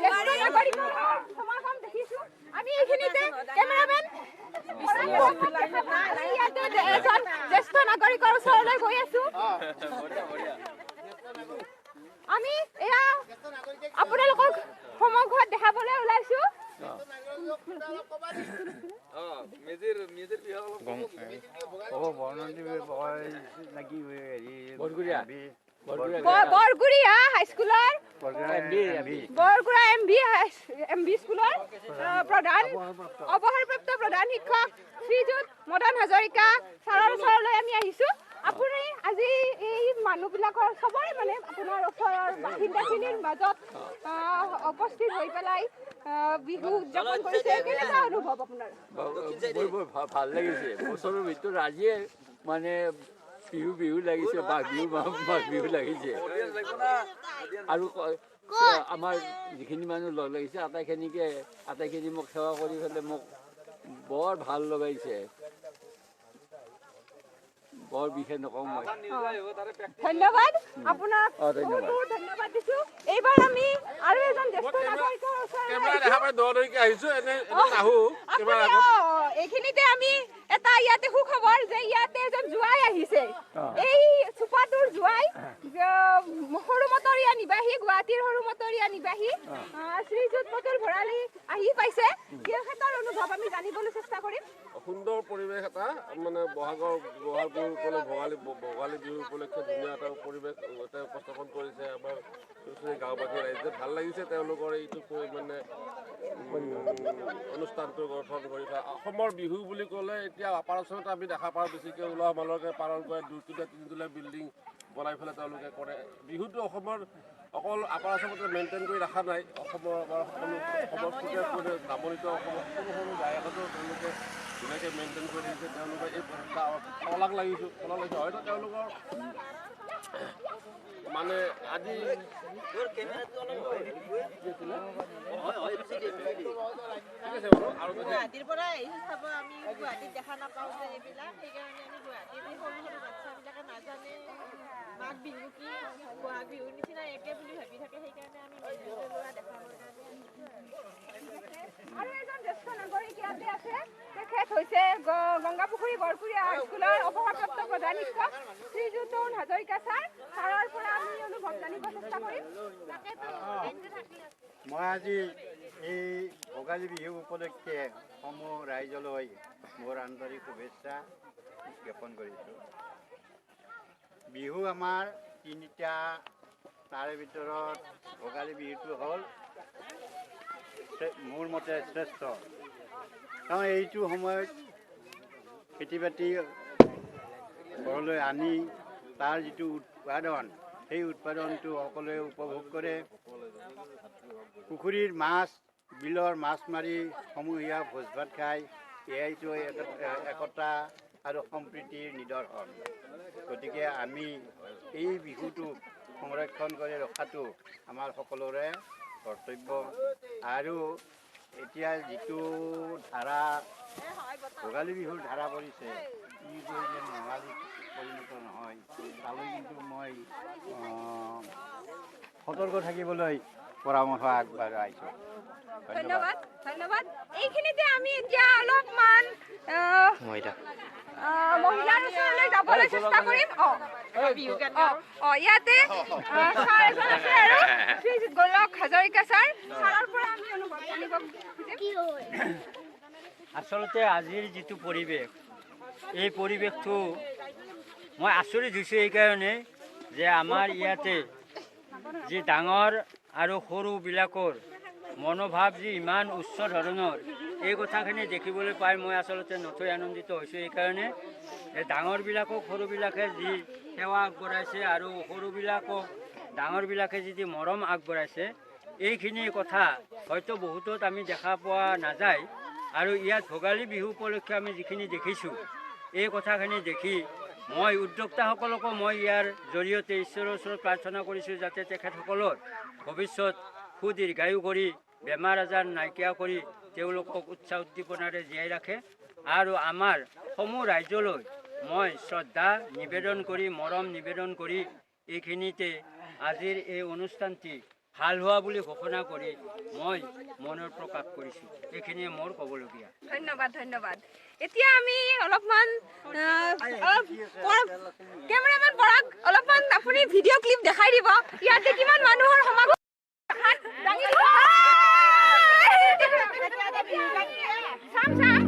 জ্যেষ্ঠ নাগৰিকৰ সমাগম দেখিছো। আমি এইখিনিতে, কেমেৰামেন, ইয়াতে এজন জ্যেষ্ঠ নাগৰিকৰ ওচৰলৈ গৈ আছো। আমি এয়া আপোনালোকক সন্মুখত দেখাবলৈ ওলাইছো। বৰগুৰিয়া হাইস্কুলৰ, বৰগুৰা এম ভি স্কুলৰ প্ৰধান, অৱসৰপ্ৰাপ্ত প্ৰধান শিক্ষক শ্ৰীযুত মদন হাজৰিকা ছাৰৰ ওচৰলৈ আমি আহিছোঁ। আপুনি আজি এই মানুহবিলাকৰ চবৰে, মানে আপোনাৰ ওচৰৰ বাসিন্দাখিনিৰ মাজত উপস্থিত হৈ পেলাই বিহু উদযাপন কৰিছে, কেনেকুৱা অনুভৱ আপোনাৰ? বৰ বৰ ভাল লাগিছে। বছৰৰ ভিতৰত আজিয়ে মানে বিহু বিহু লাগিছে, মাঘ বিহু মাঘ বিহু লাগিছে। আৰু আমাৰ যিখিনি মানুহ লগ লাগিছে, আটাইখিনি মোক সেৱা কৰি পেলাই মোক বৰ ভাল লগাইছে। বৰ বিশেষ নকওঁ মই। ধন্যবাদ আপোনাক। ধন্যবাদ। বহুত বহুত ধন্যবাদ দিছো। এইবাৰ আমি আৰু এজন জ্যেষ্ঠ নাগৰিকৰ ওচৰলৈ কেমেৰা দেখা পাই দৌৰা-দৌৰিকে আহিছো, এনে এনে নাহো কেমেৰা আপুনি এইখিনিতে আমি এটা ইয়াতে সুখবৰ যে ইয়াতে এজন জোঁৱাই আহিছে। এই চোপাটোৰ জোঁৱাই, সৰুমতৰীয়া নিবাসী, গুৱাহাটীৰ সৰুমতৰীয়া নিবাসী শ্ৰীযুত পতুল ভৰালী আহি পাইছে। তেখেতৰ অনুভৱ আমি জানিবলৈ চেষ্টা কৰিম। সুন্দৰ পৰিৱেশ এটা, মানে বহাগ বিহু উপলক্ষে, ভোগালী বিহু উপলক্ষে ধুনীয়া এটা পৰিৱেশ এটা উপস্থাপন কৰিছে আমাৰ গাঁওবাসী ৰাইজে। ভাল লাগিছে তেওঁলোকৰ এইটো মানে অনুষ্ঠানটো গঠন কৰি। অসমৰ বিহু বুলি ক'লে এতিয়া আপাৰ আছামত আমি দেখা পাওঁ, বেছিকৈ উলহ মালহকৈ পালন কৰে, দুতলীয়া তিনিতলীয়া বিল্ডিং বনাই পেলাই তেওঁলোকে কৰে। বিহুটো অসমৰ অকল আপাৰ আছামতে মেইনটেইন কৰি ৰখা নাই, অসমৰ আমাৰ সকলো অসমৰ চুকে কোণে, নামনিত অসমৰ সৰু সৰু জাগাতো তেওঁলোকে ধুনীয়াকৈ মেইনটেইন কৰি ৰাখিছে। তেওঁলোকৰ এই প্ৰচেষ্টা শলাগ লাগিছোঁ, শলাগ লাগিছোঁ। হয়তো তেওঁলোকৰ মানে আজি ঠিক আছে বাৰু আৰু গুৱাহাটীৰ পৰা আহিছোঁ চাব। আমি গুৱাহাটীত দেখা নাপাওঁ যে এইবিলাক, সেইকাৰণে আমি গুৱাহাটীৰ এই সৰু সৰু বাচ্ছাবিলাকে নাজানে মাঘ বিহু কি, বহাগ বিহুৰ নিচিনা একে বুলি ভাবি থাকে। সেইকাৰণে আমি মেজি জ্বলোৱা দেখাবৰ কাৰণে। আৰু এজন জ্যেষ্ঠ নাগৰিক ইয়াতে আছে। তেখেত হৈছে গংগাপুখুৰী বৰপুৰীয়া হাইস্কুলৰ অৱসৰপ্ৰাপ্ত প্ৰধান শিক্ষক শ্ৰীযুত তৰুণ হাজৰিকা ছাৰ। ছাৰৰ পৰা আমি অনুভৱ জানিব চেষ্টা কৰিম। মই আজি এই ভোগালী বিহু উপলক্ষে সমূহ ৰাইজলৈ মোৰ আন্তৰিক শুভেচ্ছা জ্ঞাপন কৰিছোঁ। বিহু আমাৰ তিনিটা, তাৰে ভিতৰত ভোগালী বিহুটো হ'ল মোৰ মতে শ্ৰেষ্ঠ। কাৰণ এইটো সময়ত খেতি বাতি ঘৰলৈ আনি তাৰ যিটো উৎপাদন, সেই উৎপাদনটো সকলোৱে উপভোগ কৰে। পুখুৰীৰ মাছ, বিলৰ মাছ মাৰি সমূহীয়া ভোজ ভাত খাই, এয়াইটো একতা আৰু সম্প্ৰীতিৰ নিদৰ্শন। গতিকে আমি এই বিহুটোক সংৰক্ষণ কৰি ৰখাটো আমাৰ সকলোৰে কৰ্তব্য। আৰু এতিয়া যিটো ধাৰা ভোগালী বিহুৰ ধাৰা পৰিছে, ই গৈ যেন ৰঙালীত পৰিণত নহয়, তালৈ কিন্তু মই সতৰ্ক থাকিবলৈ পৰামৰ্শ আগবঢ়াইছোঁ। ধন্যবাদ, ধন্যবাদ। এইখিনিতে আমি এতিয়া অলপমান মহিলাৰ ওচৰলৈ যাবলৈ চেষ্টা কৰিম। ইয়াতে ছাৰ এজন আছে আৰু শ্ৰীযুত গোলক হাজৰিকা ছাৰ। ছাৰৰ পৰা আমি অনুভৱ জানিব খুজিম। আচলতে আজিৰ যিটো পৰিৱেশ, এই পৰিৱেশটো মই আচৰিত হৈছোঁ এইকাৰণে যে আমাৰ ইয়াতে যি ডাঙৰ আৰু সৰুবিলাকৰ মনোভাৱ যি ইমান উচ্চ ধৰণৰ, এই কথাখিনি দেখিবলৈ পাই মই আচলতে নথৈ আনন্দিত হৈছোঁ। এইকাৰণে যে ডাঙৰবিলাকক সৰুবিলাকে যি সেৱা আগবঢ়াইছে আৰু সৰুবিলাকক ডাঙৰবিলাকে যি মৰম আগবঢ়াইছে, এইখিনি কথা হয়তো বহুতত আমি দেখা পোৱা নাযায়। আৰু ইয়াত ভোগালী বিহু উপলক্ষে আমি যিখিনি দেখিছোঁ, এই কথাখিনি দেখি মই উদ্যোক্তাসকলকো মই ইয়াৰ জৰিয়তে ঈশ্বৰৰ ওচৰত প্ৰাৰ্থনা কৰিছোঁ যাতে তেখেতসকলৰ ভৱিষ্যত সুদীৰ্ঘায়ু কৰি, বেমাৰ আজাৰ নাইকিয়া কৰি তেওঁলোকক উৎসাহ উদ্দীপনাৰে জীয়াই ৰাখে। আৰু আমাৰ সমূহ ৰাইজলৈ মই শ্ৰদ্ধা নিবেদন কৰি, মৰম নিবেদন কৰি এইখিনিতে আজিৰ এই অনুষ্ঠানটি ভাল হোৱা বুলি ঘোষণা কৰি মই মনৰ প্ৰকাশ কৰিছোঁ। এইখিনিয়ে মোৰ ক'বলগীয়া। ধন্যবাদ ধন্যবাদ। এতিয়া আমি অলপমান কেমেৰামেন পৰাগ, অলপমান আপুনি ভিডিঅ' ক্লিপ দেখাই দিব, ইয়াতে কিমান মানুহৰ সমাগম। চাম চাম।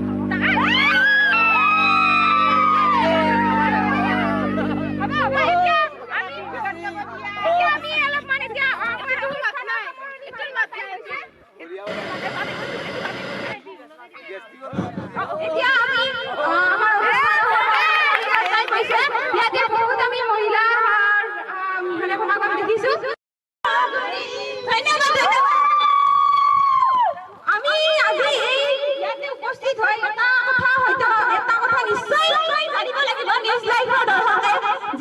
এতিয়া আমি আমাৰ ইয়াতে বহুত আমি মহিলা মানে সমাগম দেখিছো। ধন্যবাদ। আমি আজি এই ইয়াতে উপস্থিত হৈ এটা কথা হয়তো এটা কথা নিশ্চয় জানিব লাগিব নিউজ লাইভৰ দৰ্শকে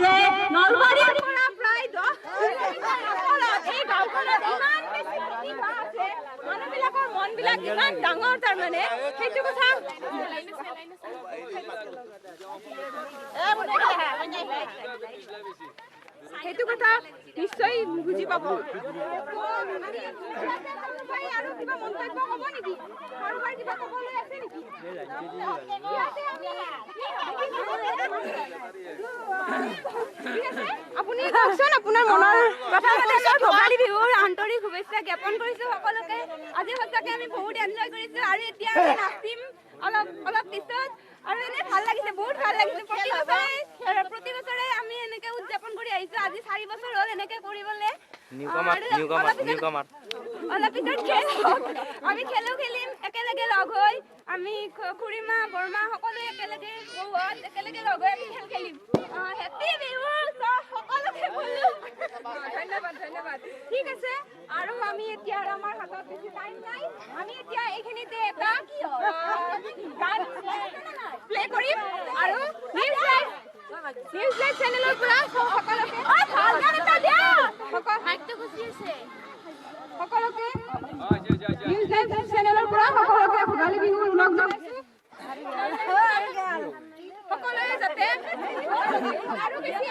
যে নলবাৰীৰ পৰা প্ৰায় 10 এই গাঁওখনত ইমান বেছি প্ৰতিভা আছে, মানুহবিলাকৰ মনবিলাক ইমান ডাঙৰ, তাৰমানে সেইটো কথা সেইটো কথা নিশ্চয় বুজি পাব। আৰু কিবা মন্তব্য ক'ব নেকি? কাৰোবাৰ কিবা ক'বলৈ আছে নেকি? আপুনি কওকচোন আপোনাৰ মনৰ কথা। ভোগালী বিহুৰ আন্তৰিক শুভেচ্ছা জ্ঞাপন কৰিছোঁ সকলোকে। আজি সঁচাকৈ আমি বহুত এনজয় কৰিছোঁ আৰু এতিয়া আমি নাচিম অলপ অলপ পিছত আৰু এনে ভাল লাগিছে, বহুত ভাল লাগিছে। প্ৰতি বছৰে আমি এনেকে উদযাপন কৰি আহিছোঁ। আজি 4 বছৰ হ'ল এনেকে কৰিবলৈ। অলপ পিছত খেল আমি খেলো খেলিম একেলগে লগ হৈ, আমি খুৰীমা বৰমা সকলোৱে একেলগে বহুত একেলগে লগ হৈ আমি খেল খেলিম। হেপী বিহু সকলোকে ক'লো। ধন্যবাদ ধন্যবাদ। ঠিক আছে, আৰু আমি এতিয়া আমাৰ হাতত বেছি টাইম নাই, আমি এতিয়া এইখিনিতে এটা গান প্লে কৰিম আৰু নিউজ লাইভ চেনেলৰ পৰা সকলোকে ভাল গান এটা দিয়া। সকলোকে নিউজ লাইভ চেনেলৰ পৰা সকলোকে ভোগালী বিহুৰ ওলগ জনাইছোঁ। সকলোৱে যাতে আৰু বেছি